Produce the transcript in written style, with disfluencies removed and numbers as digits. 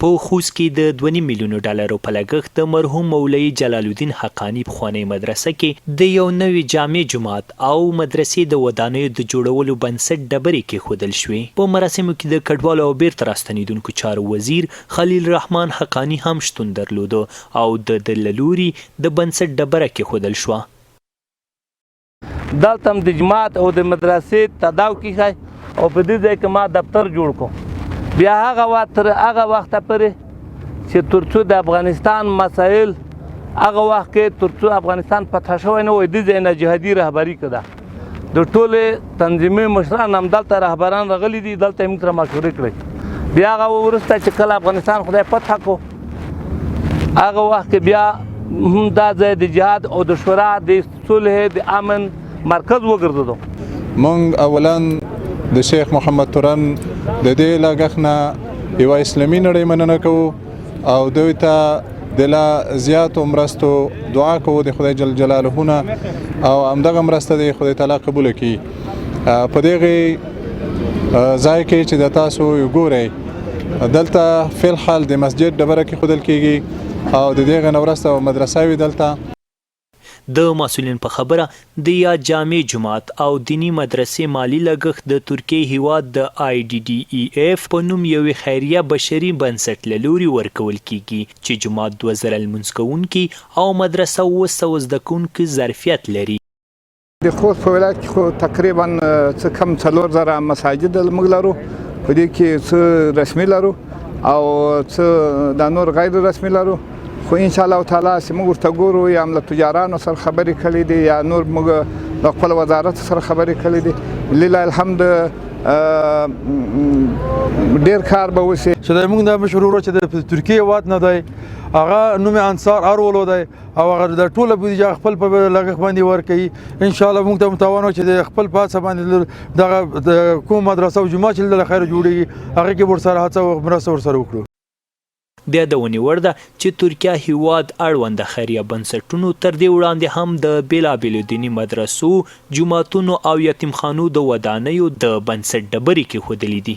په خوست کې د دوه نیم میلیونو ډالرو په لګښت د مرحوم مولوي جلال الدین حقاني پخوانۍ مدرسه کې د یو نوي جامع جومات او مدرسې د ودانیو د جوړولو بنسټ ډبرې کېښودل شوې. په مراسمو کې د کډوالو او بېرته راستنېدونکو چارو وزیر خلیل الرحمن حقاني هم شتون درلود او د ده له لوري د بنسټ ډبره کېښودل شوه. دلته هم د جماعت او د مدرسې تداو کیښی او په دې ځای کې ما دفتر جوړ کو. بیا هغه وخت تر هغه وخته پورې چې ترڅو د افغانستان مسایل هغه وخت کې ترڅو افغانستان فتح شوی نه وای، دې ځای نه جهادي رهبري کده. د ټولې تنظیمي مشران هم دلته رهبران راغلي دي، دلته یې موږ سره مشورې کړې. بیا هغه وروسته چې کله افغانستان خدای فتح کو، هغه وخت کې بیا هم دا ځای د جهاد او د شورا د صلح د امن مرکز وګرځیدو. مونږ اولا د شیخ محمد تورن د دې لګښت نه یوه اسلامي نړۍ مننه کوو او دوی ته د لا زیاتو مرستو دعا کوو د خدای جل جلاله نه، او همدغه مرسته د خدای تعالی قبول کړي. په دغه ځای کې چې د تاسو ګورئ، دلته فی الحال د مسجد ډبره کې خودل کیږي او د دغه نه وروسته مدرسه وي دلته. د مسؤلین په خبره د یاد جامع جومات او دیني مدرسې مالي لګښت د ترکیې هیواد د آی ډي ډي ای ایف په نوم یوې خیریه بشري بنسټ له لوري ورکول کیږي چې جومات 2000 لمونځ کوونکي او مدرسه 700 زده کوونکي ظرفیت لري. د خوست په ولایت کې خو تقریبا څه کم 4000 مساجد موږ لرو، په دې کې څه رسمي لرو او څه دا نور غیر رسمي لرو. خو ان شاء الله تعالی چې موږ ورته ګورو، یا هم له تجارانو سره خبرې کړې دي یا نور موږ له خپل وزارت سره خبرې کړې دي، لله الحمد ډیر کار به وشي. چې د موږ د مشر ورور چې د ترکیې هېواد نه دی، هغه نوم یې انصار ارولو دی او هغه د ټوله بودیجه خپل په لګښت باندې ورکوي. ان شاء الله موږ ته هم توان چې د خپل په هڅه باندې دغه کوم مدرسه او جومات چې له خیره جوړېږي، هغه کې ورسره هڅه او مرسته ورسره وکړو. د یادونې وړ ده چې ترکیه هیواد اړونده خیریه بنسټونو تر دې وړاندې هم د بېلابېلو دیني مدرسو، جوماتونو او یتیمخانو د ودانیو د بنسټ ډبرې کېښودلې دي.